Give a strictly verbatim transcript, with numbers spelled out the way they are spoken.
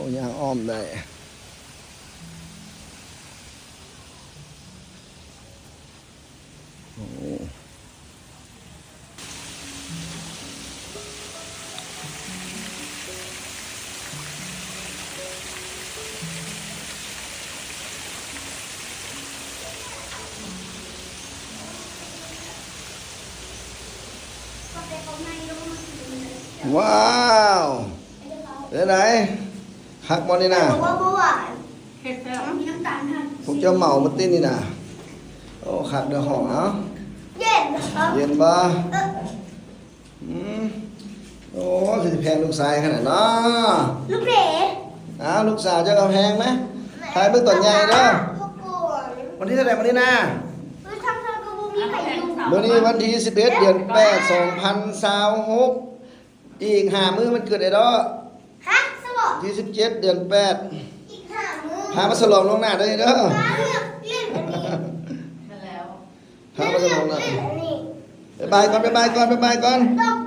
โอ้ ย่างอ้อมได้ โอ้ ว้าว เป็นไง คักบ่นี่นะ แต่ว่าเมื่อวานเห็ดแล้วมีน้ำตาลหั่น พวกเจ้าเหมามาตินี่นะ โอ้ คักเด้อ ห้องเนาะ เย็นครับ เย็นบ่ เออ อืม โอ้ คือสิแพงลูกชายขนาดเนาะ ลูกเหล อ้าว ลูกสาวเจ้าก็แพงไหม ถ่ายเบิ่งตอนใหญ่เด้อ ลูกโป่ง วันที่เท่าไหร่วันนี้นะ เฮ้ยทำทำกระบุงมีพายุ มื้อนี้วันที่สิบเอ็ด เดือนแปด สองพันยี่สิบหก อีกห้ามื้อมันเกิดไอ้ดอก ฮะสวอ ยี่สิบเจ็ด เดือนแปด อีกห้ามื้อ พามาฉลองล่วงหน้าได้เด้อ ป้าเลือกเล่นอันนี้ มาแล้ว พามาฉลองหน้า เล่นอันนี้ บ๊ายบายก่อน บ๊ายบายก่อน บ๊ายบายก่อน ต่อ